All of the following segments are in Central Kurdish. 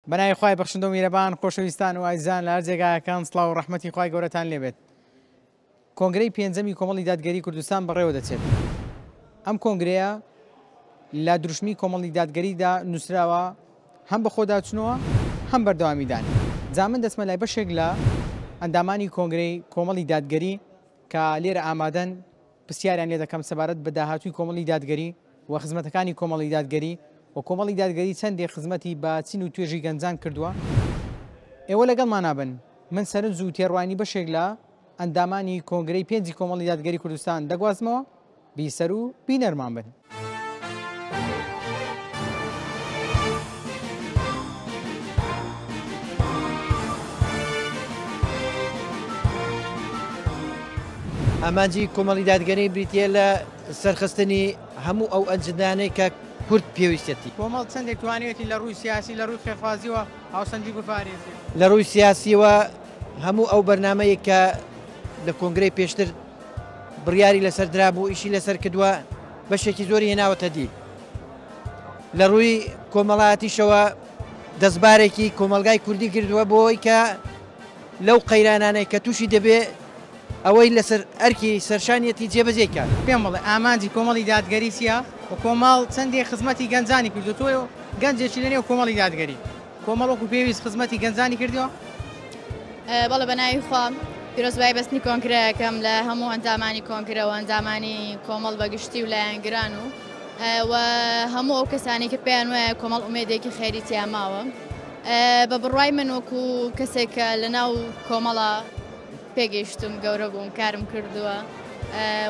بەناوی خوای بەخشندە و میرەبان خۆشەویستان و ئازیزان لە هەر جێگایەکان سڵاو و ڕەحمەتی خوای گەورەتان لێبێت. کۆنگرەی پێنجەمی کۆمەڵی دادگەری کوردستان بەڕێوە دەچێت. ئەم کۆنگرەیە لە دروشمی کۆمەڵی دادگەریدا نووسراوە هەم بەخۆداچوونەوە هەم بەردەوامیدان. جا من دەچمە لای بەشێک لە ئەندامانی کۆنگرەی کۆمەڵی دادگەری کە لێرە ئامادەن پرسیاریان لێ دەکەم سەبارەت بە داهاتووی کۆمەڵی دادگەری و خزمەتەکانی کۆمەڵی دادگەری و کۆمەڵی دادگەری چەندێک خزمەتی بە چین و توێژی گەنجان کردووە. ئێوە لەگەڵمانا بن، من سەرنج و تێڕوانینی بەشێک لە ئەندامانی کۆنگرەی پێنجی کۆمەڵی دادگەری کوردستان دەگوازمەوە، بیسەر و بینەرمان بن. ئامانجی کۆمەڵی دادگەری بریتییە لە سەرخستنی هەموو ئەو ئەجندانەی کە کورد پێویستیەتی. کۆمەڵ چەندێک توانیویەتی لە ڕووی سیاسی، لە ڕووی خێرخوازییەوە هاوسەنگی بپارێزێت؟ لە ڕووی سیاسییەوە هەموو ئەو بەرنامەی کە لە کۆنگرەی پێشتر بڕیاری لەسەر درابوو ئیشی لەسەر کردووە بەشێکی زۆری هێناوەتە دی. لە ڕووی کۆمەڵایەتیشەوە دەستبارێکی کۆمەڵگای کوردی کردووە بۆ ئەوەی کە لەو قەیرانانەی کە تووشی دەبێ ئەوەی لەسەر ئەرکی سەرشانیەتی جێبەجێی کات. پێم بڵێ ئامانجی کۆمەڵی دادگەری چییە و کۆمەڵ چەندێک خزمەتی گەنجانی کردووە؟ تۆ گەنجێکی لەنێو کۆمەڵی دادگەری، کۆمەڵ وەکو پێویست خزمەتی گەنجانی کردووە؟ بەڵێ بەناوی خوا پیرۆزبایی بەستنی کۆنگرە ئەکەم لە هەموو ئەندامانی کۆنگرە و ئەندامانی کۆمەڵ بە گشتی و لایەنگران و و هەموو ئەو کەسانی کە پێیان وایە کۆمەڵ ئومێدێکی خێری تیا ماوە بە بڕوای من وەکو کەسێک کە لە ناو کۆمەڵە پێگەیشتم گەورە بووم کارم کردووە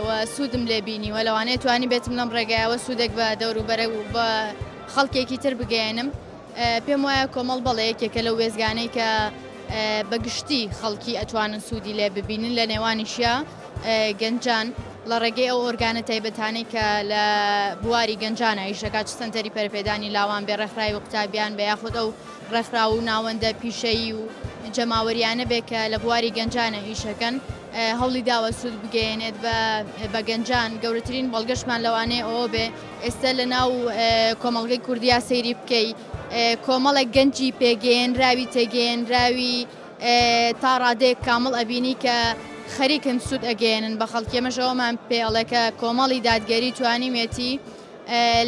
و سوودم لێ بینیوە لەوانەیە توانی بێتم لەم ڕێگایەوە سوودێک بە دەوروبەرە و بە خەڵکێکی تر بگەیەنم پێم وایە کۆمەڵ بەڵێ یەکێکە لەو وێستگانەی کە بە گشتی خەڵکی ئەتوانن سوودی لێ ببینن لە نێوانیشیا گەنجان لە ڕێگەی ئەو ئۆرگانە تایبەتانەی کە لە بواری گەنجانە ئیش دەکات چ سەنتەری پەرەپێدانی لاوان بێ ڕێکخراوی قوتابیان بێ یاخود ئەو ڕێکخراو و ناوەندە پیشەیی و جەماوەریانە بێ کە لە بواری گەنجانە ئیشەکەن هەوڵی داوە سوود بگەیەنێت بە گەنجان گەورەترین بەڵگەشمان لەوانەیە ئەوە بێ ئێستا لە ناو کۆمەڵگەی کوردیا سەیری بکەی کۆمەڵێک گەنجی پێگەیەنراوی تێگەیەنراوی تا ڕادەیەک کامڵ ئەبینی کە خەریکن سوود ئەگەیەنن بە خەڵکی ئەمەش ئەوەمان پێ ئەڵێ کە کۆمەڵی دادگەری توانیویەتی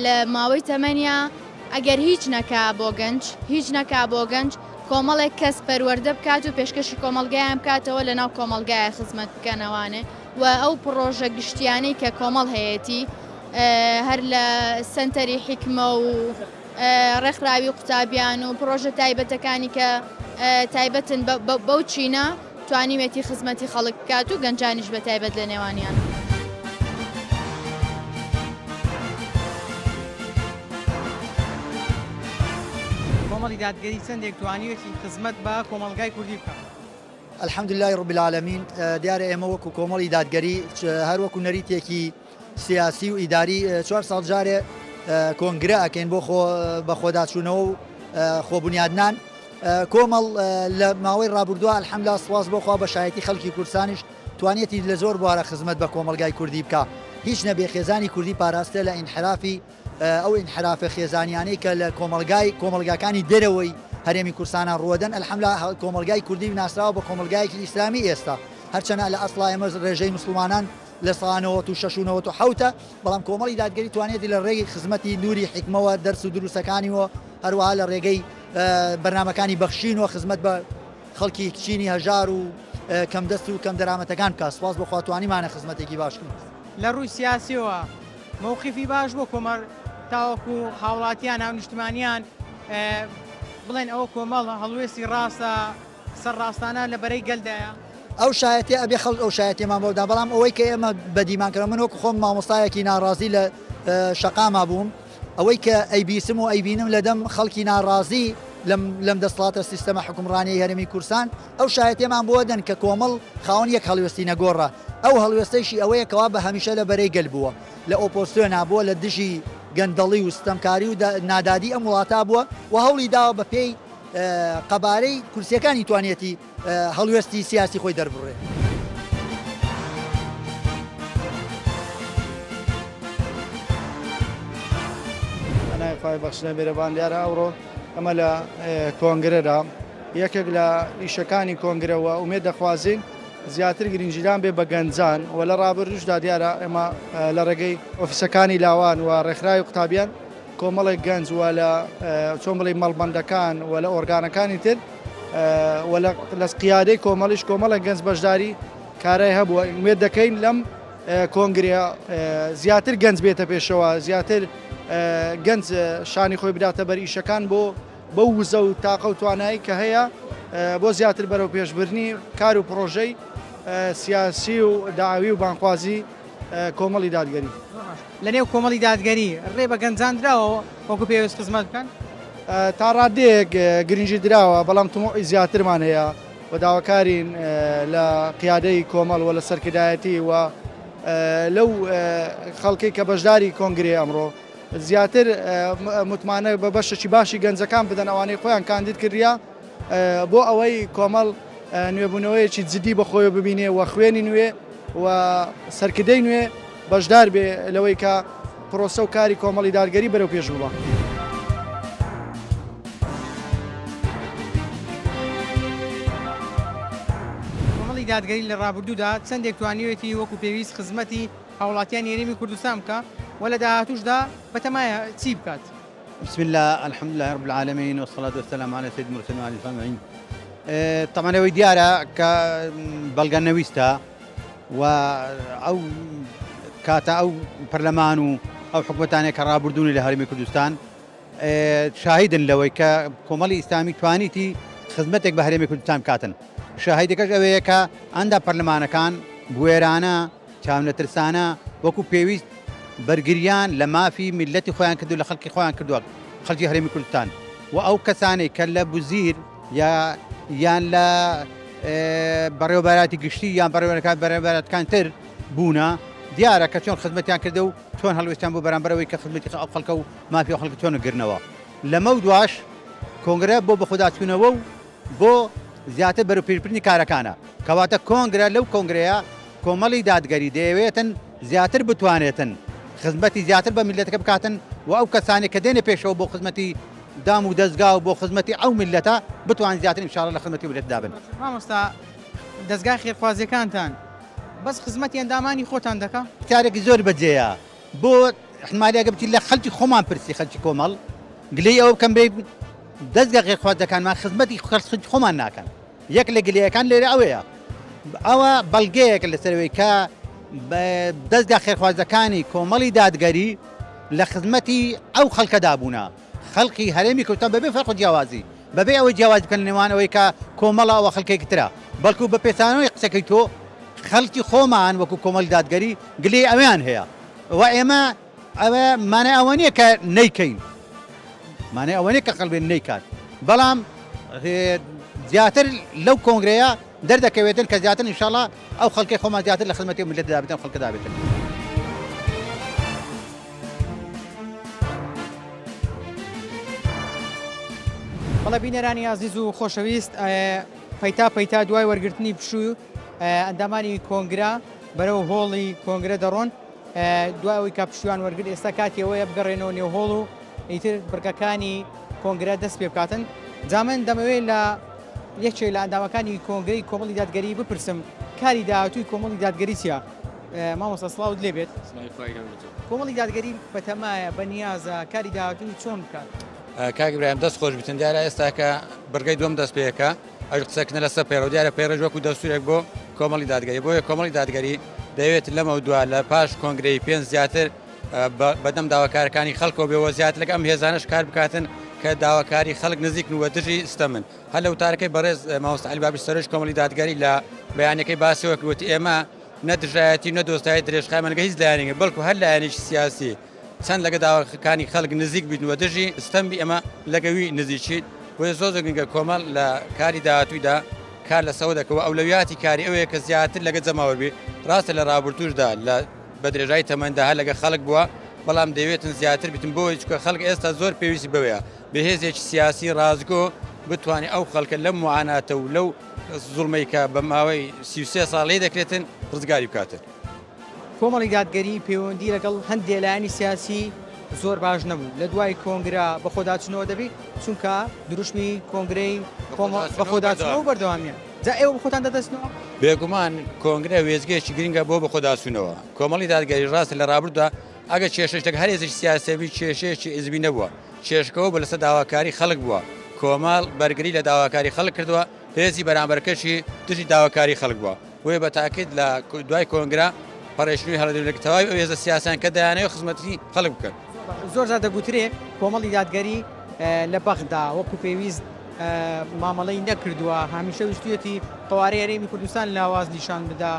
لە ماوەی تەمەنیا ئەگەر هیچ نەکا بۆ گەنج هیچ نەکا بۆ گەنج کۆمەڵێک کەس پەروەردە بکات و پێشکەشی کۆمەڵگایان بکاتەوە لە ناو کۆمەڵگایە خزمەت بکەنەوانێ و ئەو پڕۆژە گشتیانەی کە کۆمەڵ هەیەتی هەر لە سەنتەری حیکمە و ڕێکخراوی قوتابیان و پڕۆژە تایبەتەکانی کە تایبەتن بەو چینە توانیوێتی خزمەتی خەڵک بکات و گەنجانیش بە تایبەت لە نێوانیان. کۆمەڵی دادگەری چەندێک توانیوێتی خزمەت بە کۆمەڵگای کوردی بکات؟ الحمدللە رب العالمین دیارە ئێمە وەکو کۆمەڵی دادگەری هەر وەکو نەریتێکی سیاسی و ئیداری چوار ساڵ جارێ کۆنگرە ئەکەین بۆ خۆ بەخۆداچوونەوە و خۆبنیادنان کۆمەڵ لە ماوەی ڕابردووە الحمدللە سوپاس بۆ خوا بە شایەتی خەڵکی کوردستانیش توانیەتی لە زۆر بوارە خزمەت بە کۆمەڵگای کوردی بکا هیچ نەبێ خێزانی کوردی پاراستە لە ئینحرافی ئەو ئینحرافە خێزانیانەی کە لە کۆمەڵگای کۆمەڵگاکانی دەرەوەی هەرێمی کوردستانا ڕووەدەن الحمدللە کۆمەڵگای کوردی ناسراوە بە کۆمەڵگایەکی ئیسلامی ئێستا هەرچەنە لە ئەسڵا ئێمە ڕێژەی موسڵمانان 96% و 97 ە بەڵام کۆمەڵی دادگەری توانیەتی لە ڕێگەی خزمەتی نوری حیکمەوە دەرس و دروسەکانیوە هەروەها لە ڕێگەی بەرنامەکانی بەخشینەوە خزمەت بە خەڵکی چینی هەژار و کەمدەست و کەمدەرامەتەکان بکات سوپاس بۆ خوا توانیمانە خزمەتێکی باش بکەین. لە ڕووی سیاسیەوە مەوقیفی باش بۆ کۆمەڵ تاوەکو هاوڵاتیان هاونیشتمانیان بڵێن ئەوە کۆمەڵ هەڵوێستی ڕاستە سەر ڕاستانە لە بەرەی گەلدایە؟ ئەو شایەتیە ئەبێ خەڵک ئەو شایەتیەمان بۆ بدا بەڵام ئەوەی کە ئێمە بەدیمان کرد من وەکو خۆم مامۆستایەکی ناڕازی لە شەقاما بووم ئەوەی کە ئەیبیسم و ئەیبینم لە دەم خەڵکی ناڕازی لەم لەم دەسڵاتە سیستەمە حوکمڕانیەی هەرێمی کوردستان ئەو شایەتیەمان بۆ دەن کە کۆمەڵ خاوەن یەک هەڵوێستی نەگۆڕە ئەو هەڵوێستەیشی ئەوەیە کەوا بە هەمیشە لە بەرەی گەل بووە لە ئۆپۆزسیۆنا بووە لە دژی گەندەڵی و ستەمکاری و نادادی ئەم وڵاتە بووە و هەوڵی داوە بە پێی قەبارەی کورسیەکانی توانیەتی هەڵوێستی سیاسی خۆی دەربڕێ. بەناوی خوای بەخشندە میرەبان دیارە ئەوڕۆ ئەمە لە کۆنگرەدا یەکێک لە ئیشەکانی کۆنگرە و ئومێد دەخوازین زیاتر گرنگیدان بێ بە گەنجان و لە ڕابردووشدا دیارە ئێمە لە ڕێگەی ئۆفیسەکانی لاوان و ڕێکخراوی قوتابیان کۆمەڵێک گەنج و لە چۆن بڵێ مەڵبەندەکان و لە ئۆرگانەکانی تر و لە قیادەی کۆمەڵیش کۆمەڵێک گەنج بەشداری کارای هەبووە. ئومێد دەکەین لەم کۆنگرەیە زیاتر گەنج بێتە پێشەوە، زیاتر گەنج شانی خۆی بداتە بەر ئیشەکان بۆ بەو وزە و تاقە و توانایی کە هەیە بۆ زیاتر بەرەو پێشبرنی کار و پرۆژەی سیاسی و داوی و بانخوازی کۆمەڵی دادگەری. لە نێو کۆمەڵی دادگەری ڕێ بە گەنجان دراوە وەکو پێویست خزمەت بکەن؟ تا ڕادەیەک گرنگی دراوە، بەڵام تموحی زیاترمان هەیە و داواکارین لە قیادەی کۆمەڵ و لە سەرکردایەتی و لەو خەڵکەی کە بەشداری کۆنگرەی ئەمڕۆ زیاتر متمانە بە بەشێکی باشی گەنجەکان بدەن ئەوانەی خۆیان کاندید کردیا بۆ ئەوەی کۆمەڵ نوێبوونەوەیەکی جدی بە خۆی ببینێ و خوێنی نوێ و سەرکردەی نوێ بەشدار بێ لەوەی کە پرۆسە و کاری کۆمەڵی دادگەری بەرەو پێش ببا. کۆمەڵی دادگەری لە ڕابردوودا چەندێک توانیوێتی وەکو پێویست خزمەتی هاوڵاتیانی هەرێمی کوردستان بکا و لە داهاتووشدا بەتەمایە چی بکات؟ بسم الله الحمد لله رب العالمين والصلاة والسلام على سيد المرسلين وعلى آله أجمعين. طبعا ئەوەی دیارە کە بەڵگە نەویستە و ئەو کاتە ئەو پەرلەمان و ئەو حکومەتانێک کە ڕابردوونی لە هەرێمی کوردستان شاهیدن لەوەی کە کۆمەڵی ئیسلامی توانیتی خزمەتێک بە هەرێمی کوردستان بکاتن. شاهیدەکەش ئەوەیە کە ئەندا پەرلەمانەکان بوێرانە چاونەترسانە وەکو پێویست بەرگریان لە مافی میللەتی خۆیان کردو لە خەڵکی خۆیان کردووە، خەڵکی هەرێمی کوردستان و ئەو کەسانەی کە لە بوزیر یا یان لە بەڕێوەبەراتی گشتی یان بەڕێوەبەراتەکان تر بوونە، دیارە کە چۆن خزمەتیان کردە و چۆن هەڵوێستیان بۆ بەرامبەرەوەی کە خزمەتی ئەو خەڵکە و مافی ئەو خەڵکە چۆن گرنەوە. لەمەو دواش کۆنگرە بۆ بەخۆداچوونەوە و بۆ زیاتر بەرەوپێشبردنی کارەکانە. کەواتە کۆنگرە لەو کۆنگرەیە کۆمەڵی دادگەری دەیەوێتن زیاتر بتوانێتن خزمەتی زیاتر بە میللەتەکە بکاتن و ئەو کەسانێک کە دێنە پێشەوە بۆ خزمەتی دام و دەزگا و بۆ خزمەتی ئەو میللەتە بتوان زیاتر ئینشاءاللە لە خزمەتی میللەتدا بن. مامۆستا دەزگا خێرخوازیەکانتان بەس خزمەتی ئەندامانی خۆتان دەکا؟ پرسیارێکی زۆر بەجێیە بۆ احتمالیەکە بچی لە خەلکی خۆمان پرسی خەلکی کۆمەڵ گلەی ئەوە بکەم بێ دەزگا خێرخوازەکانمان خزمەتی خەلکی خۆمان ناکەن. یەک لە گلەیەکان لێرە ئەوەیە ئەوە بەڵگەیەکە لەسەرەوەی کە دەزگا خێرخوازەکانی کۆمەڵی دادگەری لە خزمەتی ئەو خەڵکەدا بوونە، خەڵکی هەرێمی کوردستان بەبێ فەرق و جیاوازی، بەبێ ئەوەی جیاوازی بکەن لە نێوان ئەوەی کە کۆمەڵە ئەوە خەڵکێکی ترە، بەڵکو بە پێچانەوەی قسەکەی تۆ خەڵکی خۆمان وەکو کۆمەڵی دادگەری گلەی ئەویان هەیە و ئێمە ئەوە مانای ئەوە نییە کە نەیکەین، مانای ئەوە نییە کە خەڵک نەیکات، بەڵام زیاتر لەو کۆنگرەیە دەردەکەوێتن کە زیاتر ئینشاڵڵا ئەو خەڵکەی خۆمان زیاتر لە خزمەتی میللەتدا بێتن، ئەو خەڵکەدا بێتن. بەڵێ بینەرانی ئازیز و خۆشەویست، پەیتا پەیتا دوای وەرگرتنی پشوو ئەندامانی کۆنگرە بەرەو هۆڵی کۆنگرە دەڕۆن. دوای ئەوەی کە پشویان وەرگرت ئێستا کاتی ئەوەیە بگەڕێنەوە نێو هۆڵ و ئیتر بڕگەکانی کۆنگرە دەست پێ بکاتن. جا من دەمەوێت لە یەکێک لە ئەندامەکانی کۆنگرەی کۆمەڵی دادگەری بپرسم کاری داهاتووی کۆمەڵی دادگەری چییە؟ مامۆستا سڵاوت لێ بێت. کۆمەڵی دادگەری بەتەمایە بەنیازە کاری داهاتووی چۆن بکات؟ کاک ئیبراهیم دەست خۆش بتن. دیارە ئێستا کە بڕگەی دووەم دەست پێکە ئەوش قسەکردنە لەسەر پەیڕەو، دیارە پەیڕەویش وەکو دەستورێک بۆ کۆمەڵی دادگەری، بۆیە کۆمەڵی دادگەری دەیەوێت لەمەو دوا لە پاش کۆنگرەی پێنج زیاتر بەدەم داواکارەکانی خەڵکەوە بێ و زیاتر لەگە ئەم هێزانەش کار بکاتن کە داواکاری خەڵک نزیکن و دژی ستەمن. هەر لە وتارەکەی بەڕێز مامۆستا عەلی بابی سەرۆکی کۆمەڵی دادگەری لە بەیانەکەی باسیەوە کرد وتی ئێمە نە دژایەتی و نە دۆستایەتی درێژخایەمان لەگە هیچ لایەنێک بەڵکو هەر لایەنێکی سیاسی چەند لەگە داواکانی خەڵک نزیک بیت و دژی ستەم بی ئەمە لەگەوی نزیکیت. بۆیە زۆر زۆر گرنگە کۆمەڵ لە کاری داهاتوویدا کار لەسەوە دەکەوە، ئەولەویاتی کاری ئەوەیە کە زیاتر لەگە جەماوەر بی. ڕاستە لە ڕابردووشدا لە بە درێژایی تەمەندا هەر لەگە خەڵک بووە، بەڵام دەیەوێتن زیاتر بیتن بۆی چونکە خەڵک ئێستا زۆر پێویستی بەوەیە بەهێزێکی سیاسی ڕاستگۆ بتوانێت ئەو خەڵکە لەم معاناتە و لەو زوڵمەی کە بە ماوەی 33 ساڵ لێی دەکرێتن ڕزگاری بکاتن. کۆمەڵی دادگەری پەیوەندی لەگەڵ هەندێ لایەنی سیاسی زۆر باش نەبوو لە دوای کۆنگرە بەخۆداچوونەوە دەبی چونکە دروشمی کۆنگرەی بەخۆداچوونەوە و بەردەوامیە جا ئێوە بەخۆتان دەدەچنەوە؟ بێگومان کۆنگرە وێستگەیەکی گرنگە بۆ بەخۆداچوونەوە کۆمەڵی دادگەری ڕاستە لە ڕابردوودا ئەگەر کێشەش لەگەڵ هەر هێزێکی سیاسی بی کێشەیەکی حیزبی نەبووە کێشکەوە بە لەسەر داواکاری خەڵک بووە کۆمەڵ بەرگری لە داواکاری خەڵک کردووە هێزی بەرامبەرەکەشی دژی داواکاری خەڵک بووە بۆیە بە تاکید لە دوای کۆنگرە پەڕێشنوی هەڵەدەبێت کە تەواوی ئەو هێزە سیاسیان کە دەیانەوێت خزمەتی خەڵک بکەن. زۆر جار دەگوترێ کۆمەڵی دادگەری لە بەغدا وەکو پێویست مامەڵەی نەکردووە، هەمیشە ویستویەتی قەوارەی هەرێمی کوردستان لاواز نیشان بدا،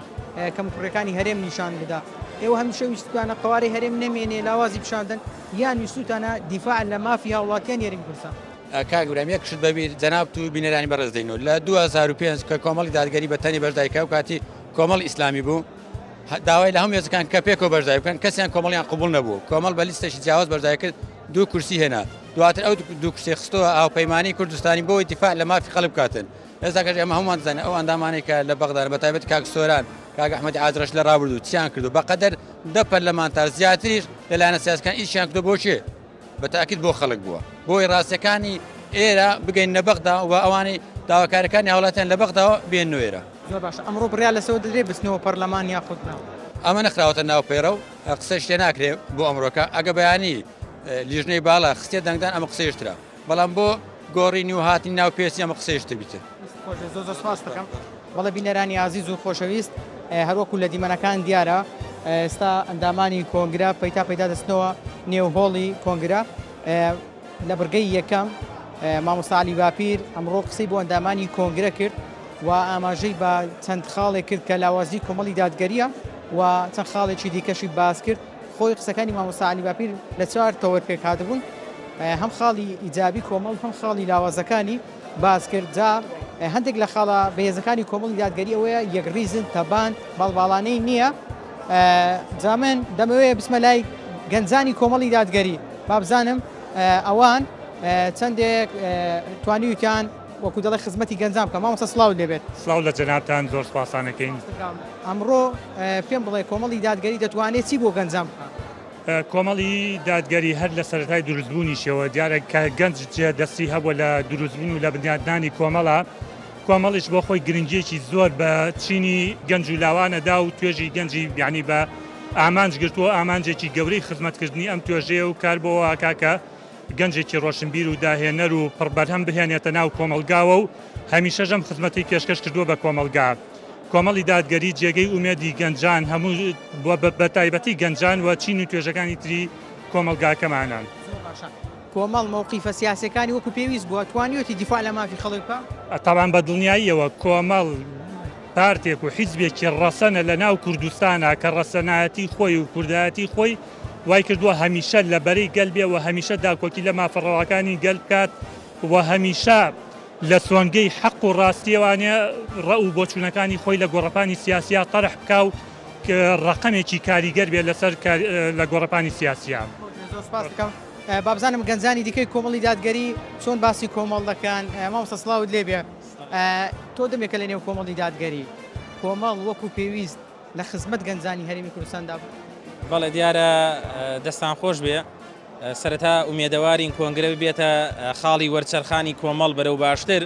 کەموکوڕیەکانی هەرێم نیشان بدا. ئێوە هەمیشە ویستوتانە قەوارەی هەرێم نەمێنێ، لاوازی پیشان بدەن یان ویستوتانە دیفاع لە مافی هاوڵاتیانی هەرێمی کوردستان؟ کاک برایم یەک شت بەبیر جەنابت و بینەرانی بەڕێز دەینەوە لە 2005 کە کۆمەڵی دادگەری بە تەنی بەشداری کرا ئەو کاتی کۆمەڵی ئیسلامی بوو داوای لە هەموو هێزەکان کە پێکەوە بەشداری بکەن کەسیان کۆمەڵیان قبوڵ نەبوو کۆمەڵ بە لیستێکی جیاواز بەشداری کرد دوو کورسی هێنا دواتر ئەو دوو کورسی خستەوە هاوپەیمانی کوردستانی بۆ دیفاع لە مافی خەڵک بکاتن ئێستا کەش ئێمە هەموومان دەزانین ئەو ئەندامانەی کە لە بەغدان بە تایبەت کاک سۆران کاک ئەحمەدی ئازرەش لە ڕابردوو چیان کردو بەقەدەر دە پەرلەمانتار زیاتریش لە لایەنە سیاسەکان ئیشیان کردو بۆ چێ بە تاکید بۆ خەڵک بووە بۆی ڕاستیەکانی ئێرە بگەیننە بەغدا و ئەوانەی داواکاریەکانی هاوڵاتیان لە بەغداوە بێننەوە ئێرە. زۆر باشە ئەمڕۆ بڕیار لەسەوە دەدرێت بچنەوە پەرلەمان یاخود نا؟ ئەمە نەخراوەتە ناو پەیڕەو قسەش لێ ناکرێ بۆ ئەمڕۆکە ئەگە بەیانی لیژنەی باڵا خستیە دەنگدان ئەمە قسەیش ترە بەڵام بۆ گۆڕینی و هاتنی ناو پێسی ئەمە قسەیش تر بیتر. زۆر زۆر سپاست دەکەم. بەڵێ بینەرانی ئازیز و خۆشەویست هەروەکو لە دیمەنەکان دیارە ئێستا ئەندامانی کۆنگرە پەیتا پەیتا دەچنەوە نێو هۆڵی کۆنگرە لە بڕگەی یەکەم مامۆستا عەلی باپیر ئەمڕۆ قسەی بۆ ئەندامانی کۆنگرە کرد و ئاماژەی بە چەند خاڵێک کرد کە لاوازی کۆمەڵی دادگەریە و چەند خاڵێکی دیکەشی باس کرد خۆی قسەکانی مامۆستا عەلی باپیر لە چوار تەوەر پێکهاتبوون هەم خاڵی ئیجابی کۆمەڵ هەم خاڵی لاوازەکانی باس کرد جا هەندێک لە خاڵە بەهێزەکانی کۆمەڵی دادگەری ئەوەیە یەکڕیزن تەبان باڵباڵانەی نییە جا من دەمەوێت بچمە لای گەنجانی کۆمەڵی دادگەری بابزانم ئەوان چەندێک توانیوتیان وەکو دەڵێ خزمەتی گەنجان بکە مامۆستا سڵاو لێبێت. سڵاو لە جەنابتان زۆر سوپاستانەکەین. ئەمڕۆ پێم بڵێ کۆمەڵی دادگەری دەتوانێت چی بۆ گەنجان بکات؟ کۆمەڵی دادگەری هەر لە سەرەتای دروستبوونیشەوە دیارە کە گەنج جێ دەستی هەبووە لە دروستبوون و لە بنیادنانی کۆمەڵە، کۆمەڵیش بۆ خۆی گرنگیەکی زۆر بە چینی گەنج و لاوانە دا و توێژی گەنجی یعنی بە ئامانج گرتووە، ئامانجێکی گەورەی خزمەتکردنی ئەم توێژەیە و کار بۆ ئەکا کە گەنجێکی ڕۆشنبیر و داهێنەر و پڕبەرهەم بهێنێتە ناو کۆمەڵگاوە و هەمیشەش ئەم خزمەتەی پێشکەش کردووە بە کۆمەڵگا. کۆمەڵی دادگەری جێگەی ئومێدی گەنجان هەموو بە تایبەتی گەنجان و چین و توێژەکانی تری کۆمەڵگاکەمانە. زۆر باشە کۆمەڵ مەوقیفە سیاسیەکانی وەکو پێویست بووە توانیویەتی دیفاع لە مافی خەڵک بکا؟ تەبعەن بە دڵنیاییەوە کۆمەڵ پارتێک و حیزبێکی ڕەسەنە لە ناو کوردستانا کە ڕەسەنایەتی خۆی و کوردایەتی خۆی وای کردووە هەمیشە لە بەرەی گەل بێ و هەمیشە داکۆکی لە مافە ڕەواکانی گەل بکات و هەمیشە لە سۆنگەی حەق و ڕاستیەوانێ ڕەئ و بۆچوونەکانی خۆی لە گۆڕەپانی سیاسیا تەرح بکا و ڕەقەمێکی کاریگەر بێ لەسەر لە گۆڕەپانی سیاسیا. زۆر سوپاس دەکەم. با بزانم گەنجانی دیکەی کۆمەڵی دادگەری چۆن باسی کۆمەڵ دەکەن. مامۆستا سڵاوت لێ بێ. تۆ دەمێکە لە نێو کۆمەڵی دادگەری. کۆمەڵ وەکو پێویست لە خزمەت گەنجانی هەرێمی کوردستاندا بوو؟ بەڵێ دیارە دەستان خۆش بێ. سەرەتا ئومێدەوارین کۆنگرە ببێتە خاڵی وەرچەرخانی کۆمەڵ بەرەو باشتر،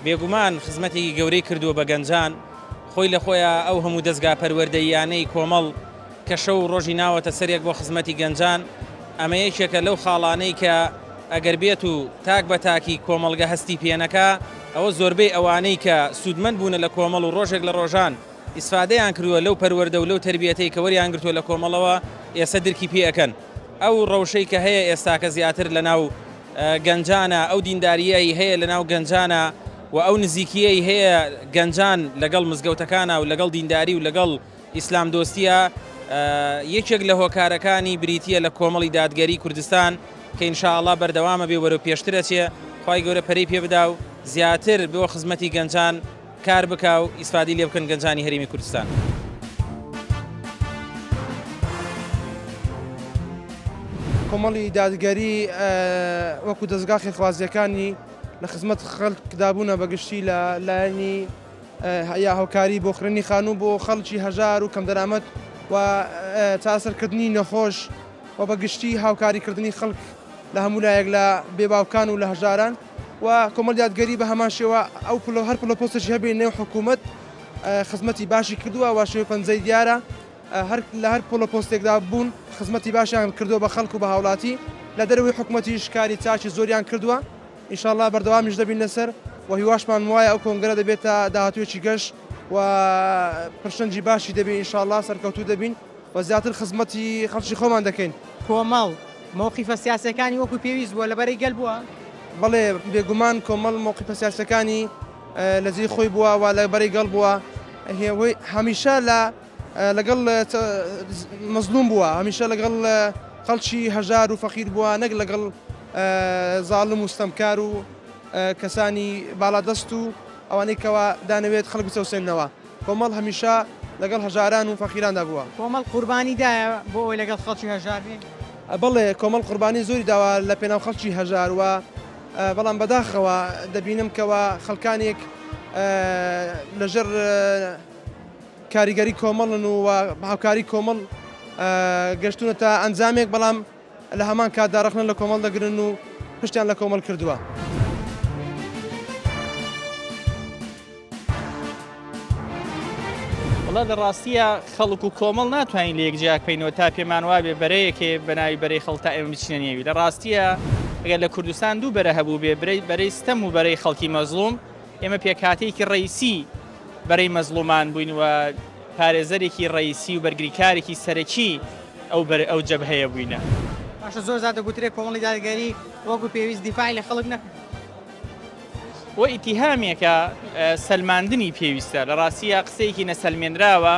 بێگومان خزمەتێکی گەورەی کردووە بە گەنجان، خۆی لە خۆیا ئەو هەموو دەزگا پەروەردەییانەی کۆمەڵ کە شەو و ڕۆژی ناوەتە سەرێک بۆ خزمەتی گەنجان، ئەمە یەکێکە لەو خاڵانەی کە ئەگەر بێت و تاک بە تاکی کۆمەڵگە هەستی پێنەکا ئەوە زۆربەی ئەوانەی کە سوودمەند بوونە لە کۆمەڵ و ڕۆژێک لە ڕۆژان ئیسفادەیان کردووە لەو پەروەردە و لەو تەربیەتەی کە وەریان گرتووە لە کۆمەڵەوە ئێستا درکی پێ ئەکەن. ئەو ڕەوشەی کە هەیە ئێستاکە زیاتر لە ناو گەنجانە، ئەو دیندارییەی هەیە لە ناو گەنجانە و ئەو نزیکییەی هەیە گەنجان لەگەڵ مزگەوتەکانە و لەگەڵ دینداری و لەگەڵ ئیسلام دۆستیە یەکێک لە هۆکارەکانی بریتییە لە کۆمەڵی دادگەری کوردستان کە ان شاء اللە بەردەوامە بێ وەرەو پێشتر ئەچێ خوای گەورە پەرەی پێ بدا و زیاتر بۆ خزمەتی گەنجان کار بکا و ئیسفادەی لێ بکەن گەنجانی هەرێمی کوردستان. کۆمەڵی دادگەری وەکو دەزگا خێرخوازییەکانی لە خزمەت خەڵکدا بوونە بە گشتی لە لایەنی یا هاوکاری بۆ کڕینی خانوو بۆ خەڵکی هەژار و کەمدەرامەت و چارەسەرکردنی نەخۆش. و بە گشتی هاوکاریکردنی خەڵک لە هەموو لایەک لە بێباوکان و لە هەژاران و کۆمەڵی دادگەری بە هەمان شێوە ئەو پلە هەر پلە پۆستێکی هەبێ نێو حکوومەت خزمەتی باشی کردووە و شێوە پەنجەی دیارە هەر لە هەر پۆلە پۆستێکدا بوون خزمەتی باشیان کردووە بە خەڵک و بە هاوڵاتی لە دەرەوەی حکوومەتیش کاری چاکی زۆریان کردووە ئینشاڵڵا بەردەوامیش دەبین لەسەر و هیواشمان وایە ئەو کۆنگرە دەبێتە داهاتوویەکی گەش و پرشنگی باشی دەبێت ئینشاڵڵا سەرکەوتوو دەبین و زیاتر خزمەتی خەڵکی خۆمان دەکەین. کۆمەڵ مەوقیفە سیاسیەکانی وەکو پێویست بووە لە بەرەی گەل بووە؟ بەڵێ بێگومان کۆمەڵ مەوقیفە سیاسیەکانی لە جێی خۆی بووە و لە بەرەی گەڵ بووە هەمیشە لە لەگەڵ مەزلوم بووە هەمیشە لەگەڵ خەڵکی هەژار و فەقیر بووە نەک لەگەڵ زاڵم و ستەمکار و کەسانی باڵادەست و ئەوانەی کەوا دانەوێت خەڵک بچەوسێننەوە. کۆمەڵ هەمیشە لەگەڵ هەژاران و فەقیراندا بووە. کۆمەڵ قوربانی دایە بۆ ئەوەی لەگەڵ خەڵکی هەژار بێ؟ بەڵێ کۆمەڵ قوربانی زۆری داوە لە پێناو خەڵکی هەژار و بەڵام بەداخەوە دەبینم کەوا خەڵکانێک لەژێر کاریگەری کۆمەڵن و هاوکاری کۆمەڵ گەشتونەتە ئەنجامێک بەڵام لە هەمان کاتدا ڕەخنە لە کۆمەڵ دەگرن و پشتیان لە کۆمەڵ کردووە. وەڵا لە ڕاستیە خەڵک و کۆمەڵ ناتوانین لە یەک جیا بکەینەوە تا پێمان وابێ بەرەیەکێ بە ناوی بەرەی خەڵک تا ئێمە بچینە نێوی لە ڕاستیە ئەگەر لە کوردستان دوو بەرە هەبوو بێ بەرەی ستەم و بەرەی خەڵکی مەزڵوم ئێمە پێکهاتەیەکی ڕەئیسی بەرەی مەزڵومان بووین و پارێزەرێکی ڕەئیسی و بەرگریکارێکی سەرەکی ئەو بەر ئەو جەبهەیە بووینە. باشە زۆر جار دەگوترێ کۆمەڵی دادگەری وەکو پێویست دیفاعی لە خەڵک نەکرد. وە ئیتیهامێکە سەلماندنی پێویستە لە ڕاستییا قسەیەکی نەسەلمێنراوە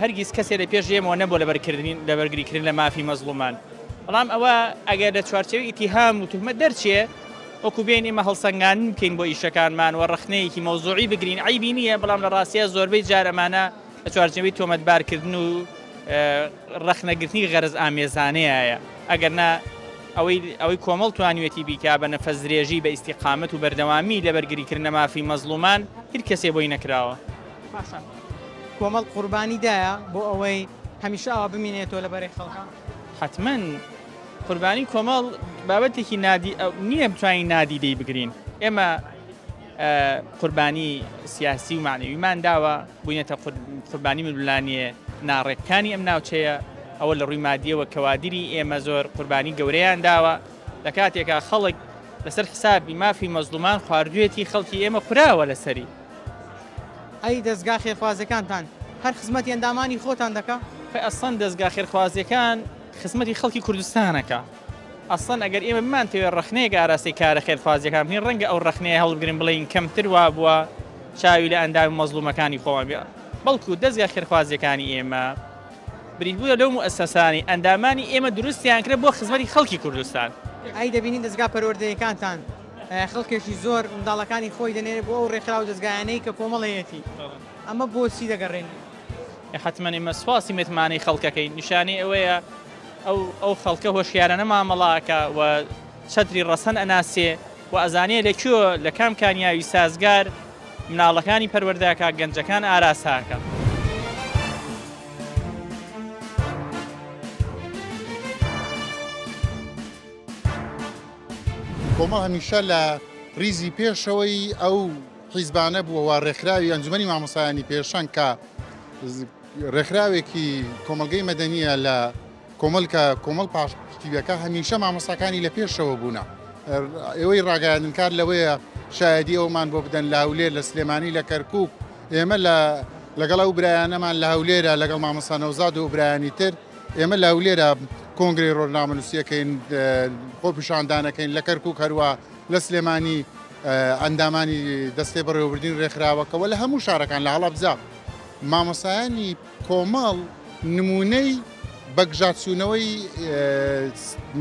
هەرگیز کەسێ لە پێش ئێمەوە نەبووە لە بەرگریکردن لە مافی مەزڵومان بەڵام ئەوە ئەگەر لە چوارچێوەی ئیتیهام و تهمەت دەرچێ وەکو بێین ئێمە هەڵسەنگاندن بکەین بۆ ئیشەکانمان و ڕەخنەیەکی مەوزوعی بگرین عەیبی نییە بەڵام لە ڕاستیا زۆربەی جار ئەمانە لە چوارچێوەی تۆمەتبارکردن و ڕەخنەگرتنی غەرەز ئامێزانەیە ئەگەر نا ئەوەی ئەوەی کۆمەڵ توانیوێتی بیکا بە نەفەس درێژی بە ئیستیقامەت و بەردەوامی لە بەرگریکردن لە مافی مەزڵومان هیچ کەسێ بۆی نەکراوە. باشە کۆمەڵ قوربانی دایە بۆ ئەوەی هەمیشە ئاوا بمینێتەوە لە بەرەی خەڵکا؟ حەتمەن قوربانی کۆمەڵ بابەتێکی نادی نییە بتوانین نادیدەی بگرین ئێمە قوربانی سیاسی و معنەویمان داوە بووینەتە قوربانی ململانێ ناڕێکانی ئەم ناوچەیە ئەوە لە ڕووی مادیەوە کەوادری ئێمە زۆر قوربانی گەورەیان داوە لە کاتێکا خەڵک لەسەر حسابی مافی مەزلومان خواردوێتی خەڵکی ئێمە خوراوە لەسەری. ئەی دەزگا خێرخوازەکانتان هەر خزمەتی ئەندامانی خۆتان دەکا؟ خۆی ئەسڵەن دەزگا خێرخوازیەکان خزمەتی خەڵکی کوردستان ئەکا. ئەسڵەن ئەگەر ئێمە بمانتەوێ ڕەخنەیەک ئاراستەی کارە خێرخوازیەکان بکەین ڕەنگە ئەو ڕەخنەیە هەڵبگرین بڵێین کەمتر وابووە چاوی لە ئەندامی مەزڵومەکانی خۆمان بێ بەڵکو دەزگا خێرخوازیەکانی ئێمە بریت بووە لەو موئەسەسانەی ئەندامانی ئێمە دروستیان کرد بۆ خزمەتی خەڵکی کوردستان. ئەی دەبینین دەزگا پەروەردەیەکانتان خەڵکێکی زۆر منداڵەکانی خۆی دەنێرێت بۆ ئەو ڕێکخراو و دەزگایانەی کە کۆمەڵەیەتی ئەمە بۆچی دەگەڕێنی؟ حەتمەن ئێمە سوپاسی متمانەی خەڵکەکەین نیشانەی ئەوەیە ئەو ئەو خەڵکە هۆشیارانە مامەڵە ئەکا و چەتری ڕەسەن ئەناسێ و ئەزانێ لە کوێ لە کام کانیاوی سازگار مناڵەکانی پەروەردە ئەکا گەنجەکان ئاراستە ئەکا. کۆمەڵ هەمیشە لە ریزی پێشەوەی ئەو حیزبانە بووە و ڕێکخراوی ئەنجومەنی مامۆستایانی پێشەنگ کە ڕێکخراوێکی کۆمەڵگەی مەدەنیە لە کۆمەڵ کە کۆمەڵ پاڵپشتیەکە هەمیشە مامۆستاکانی لە پێشەوە بوونە ئێوەی ڕاگەیاندنکار لەوەیە شایەدی ئەومان بۆ بدەن لە هەولێر لە سلێمانی لە کەرکک ئێمە لە لەگەڵ ئەو برایانەمان لە هەولێرە لەگەڵ مامۆستا نەوزاد و برایانی تر ئێمە لە هەولێرە کۆنگرەی ڕۆژنامەنووسیەکەین خۆپیشاندانەکەین لە کەرکک هەروە لە سلێمانی ئەندامانی دەستەی بەڕێوەبردنی ڕێکخراوەکەوە لە هەموو شارەکان لە هەڵەبجە مامۆستایانی کۆمەڵ نمونەی بەگژاچوونەوەی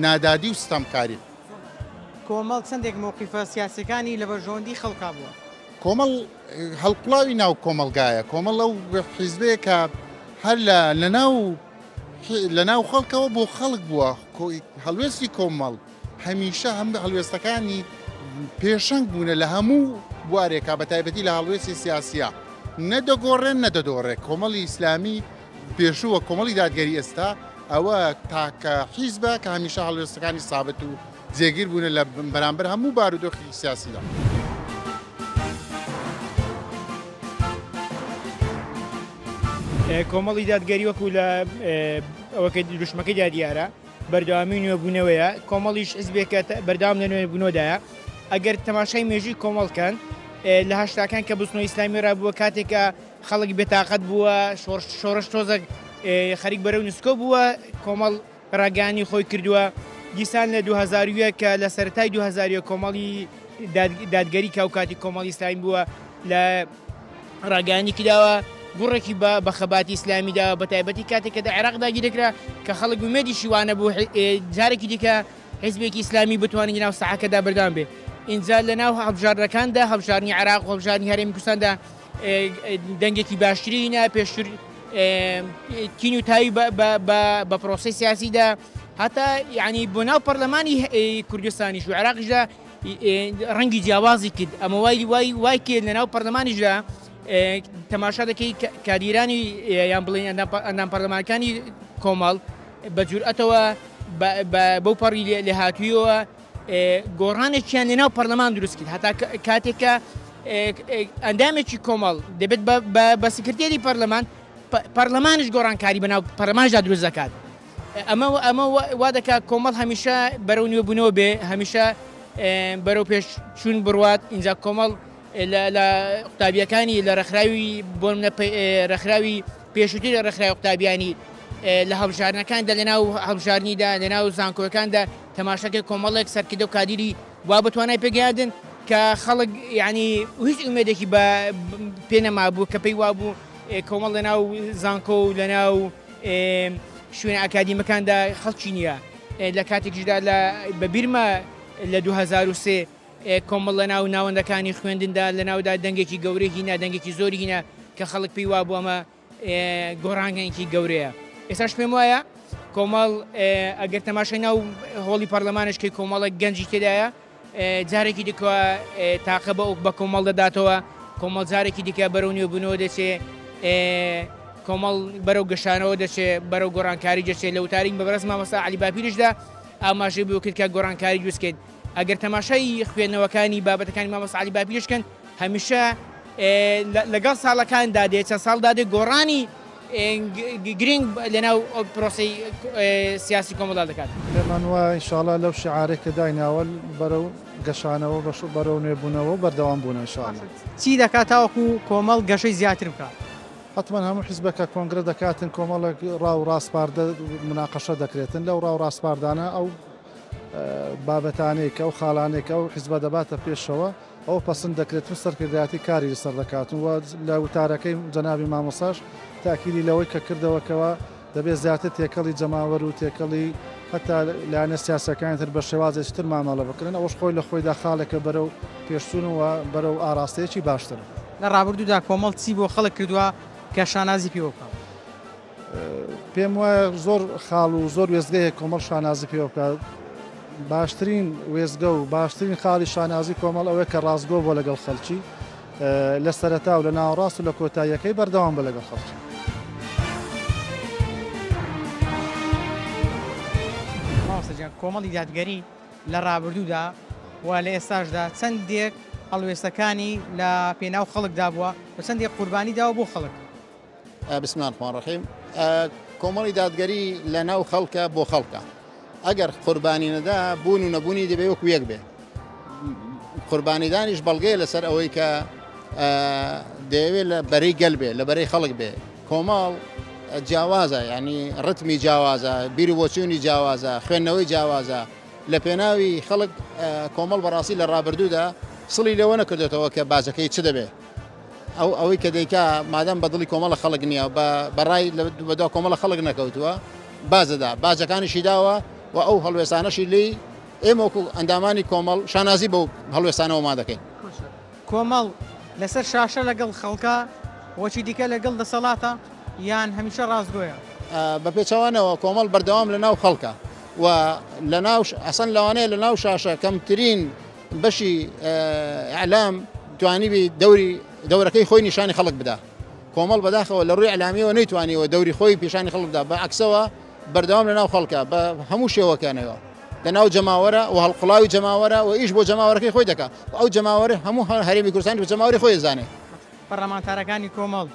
نادادی و ستەمکاری. کۆمەڵ چەندێک مەوقیفە سیاسیەکانی لە بەرژەوەندی خەڵکا بووە؟ کۆمەڵ هەڵقوڵاوی ناو کۆمەڵگایە، کۆمەڵ ئەو حیزبەیە کە هەر لە لەناو خەڵکەوە بۆ خەڵک بووە، هەڵوێستی کۆمەڵ هەمیشە هەم هەڵوێستەکانی پێشەنگ بوونە لە هەموو بوارێکا بە تایبەتی لە هەڵوێستی سیاسیە نە دەگۆڕێن نە دەدۆڕێ کۆمەڵی ئیسلامی پێشوو و کۆمەڵی دادگەری ئێستا ئەوە تاکە حیزبە کە هەمیشە هەڵوێستەکانی سابت و جێگیر بوونە لە بەرامبەر هەموو بارودۆخی سیاسیدا. کۆمەڵی دادگەری وەکو لە ئەوەکە دروشمەکەیدا دیارە بەردەوامی نوێبوونەوەیە، کۆمەڵیش حزبێکە بەردەوام لە نوێبوونەوەدایە. ئەگەر تەماشای مێژووی کۆمەڵ کەن لە هەشتاکان کە بزوتنەوەی ئیسلامی ڕابووە کاتێکە خەڵک بێتاقەت بووە شۆڕش تۆزەک خەریک بەرەو نسکۆ بووە کۆمەڵ ڕاگەیاندنی خۆی کردووە دیسان لە 2001 کە لە سەرەتای 2001 کۆمەڵی دادگەری کە ئەوکاتی کۆمەڵی ئیسلامی بووە لە ڕاگەیاندنی کراوە گوڕێکی بە بە خەباتی ئیسلامی داوە بە تایبەتی کاتێک کە دە عێراق داگیر دەکرا کە خەڵک ئومێدیشی وانە بوو جارێکی دیکە حیزبێکی ئیسلامی بتوانێت لەناو ساحەکەدا بەردەوام بێ ئینجا لەناو هەڵبژاردنەکاندا هەڵبژاردنی عێراق و هەڵبژاردنی هەرێمی کوردستاندا دەنگێکی باشتری هینا پێشتر تین و تاوی بە پرۆسەی سیاسیدا هەتا یعنی بۆ ناو پەرلەمانی کوردستانیش و عێراقیشدا ڕەنگی جیاوازی کرد ئەمە وای وای وای کرد لەناو پەرلەمانیشدا تەماشا دەکەی کادیرانی یان بڵێن ئەندام پەرلەمانەکانی کۆمەڵ بە جورئەتەوە بەو پەڕی لێهاتوویەوە گۆڕانێکیان لەناو پەرلەمان دروست کرد هەتا کاتێک کە ئەندامێکی کۆمەڵ دەبێت بە سکرتێری پەرلەمان پەرلەمانش گۆڕانکاری بەناو پەرلەمانشدا دروست دەکات ئەمە ئەمە وا دەکات کۆمەڵ هەمیشە بەرەو نوێبوونەوە بێ هەمیشە بەرەو پێش چوون بڕوات اینجا کۆمەڵ لە قوتابیەکانی لە ڕێکخراوی بۆ ڕێکخراوی پێشووتر لە ڕێکخراوی قوتابیانی لە هەڵبژاردنەکاندا لەناو هەڵبژاردنیدا لەناو زانکۆکاندا تەماشاکەی کۆمەڵێک سەرکردە و کادیری وا بە توانای پێگەیاندن کە خەڵک یعنی هیچ ئومێدێکی بە پێ نەمابوو کە پێی وابوو کۆمەڵ لەناو زانکۆ و لەناو شوێنە ئەکادیمەکاندا خەڵکی نییە لە کاتێکیشدا لە بەبیرمە لە 2003 کۆمەڵ لەناو ناوەندەکانی خوێندندا لەناودا دەنگێکی گەورەی هینا دەنگێکی زۆری هینا کە خەڵک پێی وابوو ئەمە گۆڕانگەیەکی گەورەیە ئێستاش پێم وایە کۆمەڵ ئەگەر تەماشای ناو هۆڵی پەرلەمانش کەی کۆمەڵێک گەنجی تێدایە جارێکی دیکە تاقە بە بە کۆمەڵ دەداتەوە کۆمەڵ جارێکی دیکە بەرەو نوێبوونەوە دەچێ کۆمەڵ بەرەو گەشانەوە دەچێ بەرەو گۆڕانکاری دەچێت لە وتاری بە بەرز مامۆستا عەلی باپیریشدا ئاماژەی بۆ کرد کە گۆڕانکاری دروستکەین ئەگەر تەماشای خوێندنەوەکانی بابەتەکانی مامۆستا عەلی باپیریش کەن هەمیشە لەگەڵ ساڵەکاندا دێ چەند ساڵدا دێ گۆڕانی گرنگ لەناو پرۆسەی سیاسی کۆمەڵدا دەکات. پێمان وایە ئینشاڵا لەو شیعارەی کە دایناوە بەرەو گەشانەوە بەرەو نوێبوونەوە و بەردەوام بوونە ئینشاڵا. چی دەکات تاوەکو کۆمەڵ گەشەی زیاتر بکات؟ حەتمەن هەموو حیزبێک کە کۆنگرە دەکاتن کۆمەڵێک ڕا و ڕاسپاردە موناقەشە دەکرێتن، لەو ڕا و ڕاسپاردانە ئەو بابەتانەی کە ئەو خاڵانەی کە ئەو حیزبە دەباتە پێشەوە ئەوە پەسند دەکرێت و سەرکردایەتی کاری لەسەر دەکات و لە وتارەکەی جەنابی مامۆستاش تاکیدی لەوەی کە کردەوە کەوا دەبێت زیاتر تێکەڵی جەماوەر و تێکەڵی هەتا لایەنە سیاسیەکانی تر بە شێوازێکی تر مامەڵە بکرێن ئەوەش خۆی لە خۆیدا خاڵێکە بەرەو پێشچوون و بەرەو ئاراستەیەکی باشتر. لە ڕابردوودا کۆمەڵ چی بۆ خەڵک کردووە کە شانازی پێوە بکات؟ پێم وایە زۆر خاڵ و زۆر وێستگە هەیە کۆمەڵ شانازی پێوە بکات باشترین وێستگە و باشترین خاڵی شانازی کۆمەڵ ئەوەیە کە ڕاستگۆ بۆ لەگەڵ خەڵکی لە سەرەتا و لە ناوەڕاست و لە کۆتاییەکەی بەردەوام بە لەگەڵ خەڵکی. مامۆستا گیان کۆمەڵی دادگەری لە ڕابردوودا و لە ئێستاشدا چەندێک هەڵوێستەکانی لە پێناو خەڵکدا بووە و چەندێک قوربانی داوە بۆ خەڵک؟ بسم اللە الرحمن الرحیم کۆمەڵی دادگەری لە ناو خەڵکە بۆ خەڵکە ئەگەر قوربانی نەدا بوون و نەبوونی دەبێ وەکو یەک بێ قوربانیدانیش بەڵگەیە لەسەر ئەوەی کە دەیەوێت لە بەرەی گەل بێ لە بەرەی خەڵک بێ کۆمەڵ جیاوازە ینی ڕتمی جیاوازە بیر و بۆچوونی جیاوازە خوێندنەوەی جیاوازە لە پێناوی خەڵک کۆمەڵ بەڕاستی لە ڕابردوودا سڵی لەوە نەکردێتەوە کە باجەکەی چ دەبێت ئەو ئەوەی کە دەیکا مادام بە دڵی کۆمەڵە خەڵک نییە بە بەڕای بەدوا کۆمەڵە خەڵک نەکەوتووە بازەدا باجەکانیشی داوە و ئەو هەڵوێستانەشی لی ئێمە وەکو ئەندامانی کۆمەڵ شانازی بەو هەڵوێستانەوەمان دەکەین. کۆمەڵ لەسەر شاشە لەگەڵ خەڵکە وەکی دیکە لەگەڵ دەسەڵاتە یان هەمیشە ڕاستگۆیە؟ بە پێچەوانەوە کۆمەڵ بەردەوام لەناو خەڵکە و لەناو ئەسەن لەوانەیە لەناو شاشە کەمترین بەشی ئیعلام توانیبی دەوری دەورەکەی خۆی نیشانی خەڵک بدا کۆمەڵ بەداخەوە لە ڕووی ئیعلامیەوە نەیتوانیوە دەوری خۆی پیشانی خەڵک بدا بە عەکسەوە بەردەوام لە ناو خەڵکە بە هەموو شێوەکانەوە لە ناو جەماوەرە و هەڵقوڵاوی جەماوەرە و ئیش بۆ جەماوەرەکەی خۆی دەکا و ئەو جەماوەرە هەموو هەرێمی کوردستان بە جەماوەری خۆی دەزانێ. پەرلەمانتارەکانی کۆمەڵ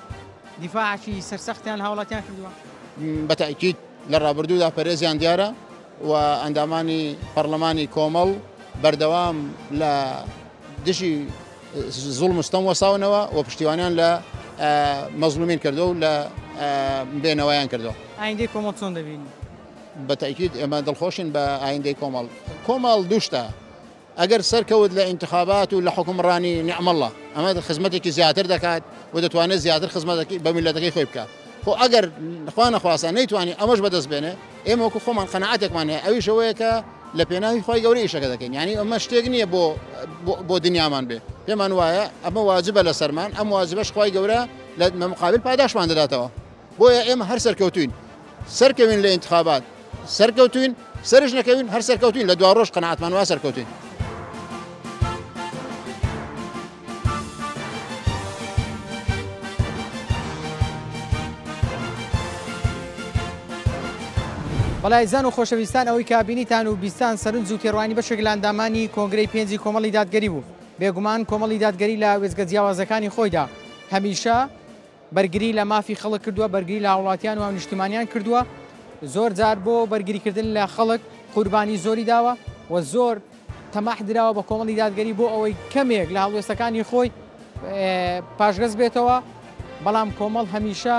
دیفاعێکی سەرسەختیان لە هاوڵاتیان کردووە؟ بە تەئکید لە ڕابردوودا پەرێزیان دیارە و ئەندامانی پەڕلەمانی کۆمەڵ بەردەوام لە دژی زوڵم و ستەم وەستاونەوە و پشتیوانیان لە مەزڵومین کردووە و لە بێنەوایان کردووە. ئایندەی کۆمەڵ چۆن دەبینی؟ بە تەئکید ئێمە دڵخۆشین بە ئایندەی کۆمەڵ. کۆمەڵ دوو شتە، ئەگەر سەرکەوت لە ئینتخابات و لە حوکمڕانی نعم اللە ئەمە خزمەتێکی زیاتر دەکات و دەتوانێت زیاتر خزمەتەکەی بە میللەتەکەی خۆی بکات. خۆ ئەگەر خوا نەخواستە نەیتوانی ئەمەش بەدەست بێنێ ئێمە وەکو خۆمان قەناعەتێکمان هەیە ئەویش ئەوەیە کە لە پێناوی خوای گەورە ئیشەکە دەکەین یعنی ئەمە شتێک نییە بۆ بۆ دنیامان بێ پێمان وایە ئەمە واجبە لەسەرمان ئەم واجبەش خوای گەورە لە مقابل پاداشمان دەداتەوە بۆیە ئێمە هەر سەرکەوتوین سەرکەوین لە ئینتخابات سەرکەوتوین سەرش نەکەوین هەر سەرکەوتوین لە دوا ڕۆژ قەناعەتمان وا سەرکەوتوین. بەڵێ ئازیزان و خۆشەویستان ئەوەی کە بینیتان و بیستان سەرنج و تێڕوانی بەشێک لە ئەندامانی کۆنگرەی پێنجی کۆمەڵی دادگەری بوو بێگومان کۆمەڵی دادگەری لە وێستگە جیاوازەکانی خۆیدا هەمیشە بەرگری لە مافی خەڵک کردووە، بەرگری لە هاوڵاتیان و هاونیشتیمانیان کردووە، زۆر جار بۆ بەرگریکردن لە خەڵک قوربانی زۆری داوە و زۆر تەماح دراوە بە کۆمەڵی دادگەری بۆ ئەوەی کەمێک لە هەڵوێستەکانی خۆی پاشگەز بێتەوە، بەڵام کۆمەڵ هەمیشە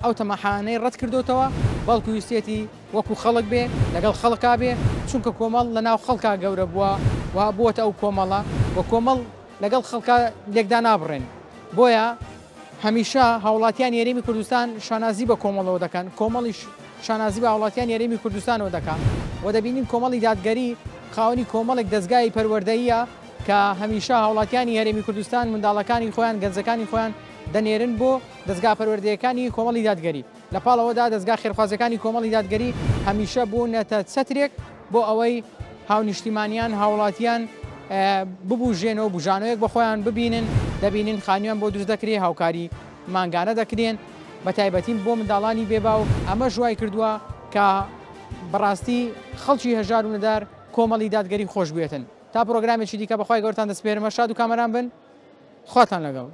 ئەو تەماحانەی ڕەت کردۆتەوە، بەڵکو ویستێتی وەکو خەڵک بێ، لەگەڵ خەڵکا بێ، چونکە کۆمەڵ لەناو خەڵکا گەورە بووە و بووەتە ئەو کۆمەڵە و کۆمەڵ لەگەڵ خەڵکا لێکدانابڕێن، بۆیە هەمیشە هاوڵاتیانی هەرێمی کوردستان شانازی بە کۆمەڵەوە دەکەن، کۆمەڵیش شانازی بە هاوڵاتیانی هەرێمی کوردستانەوە دەکا و دەبینین کۆمەڵی دادگەری خاوەنی کۆمەڵێک دەزگای پەروەردەییە کە هەمیشە هاوڵاتیانی هەرێمی کوردستان منداڵەکانی خۆیان، گەنجەکانی خۆیان دەنێرن بۆ دەزگا پەروەردەیەکانی کۆمەڵی دادگەری. لە پاڵ ئەوەدا دەزگا خێرخوازیەکانی کۆمەڵی دادگەری هەمیشە بوونەتە چەترێک بۆ ئەوەی هاونیشتیمانیان، هاوڵاتیان ببوژێنەوە، بوژانەوەیەک بە خۆیان ببینن، دەبینین خانوویان بۆ دروست دەکرێ، هاوکاری مانگانە دەکرێن، بە تایبەتی بۆ منداڵانی بێ باوک، ئەمەش وای کردووە کە بەڕاستی خەڵکی هەژار و نەدار کۆمەڵی دادگەری خۆش بوێتن. تا پڕۆگرامێکی دیکە بە خوای گەورەتان دەسپێرم، هەر شاد و کامەران بن، خواتان لەگەڵ.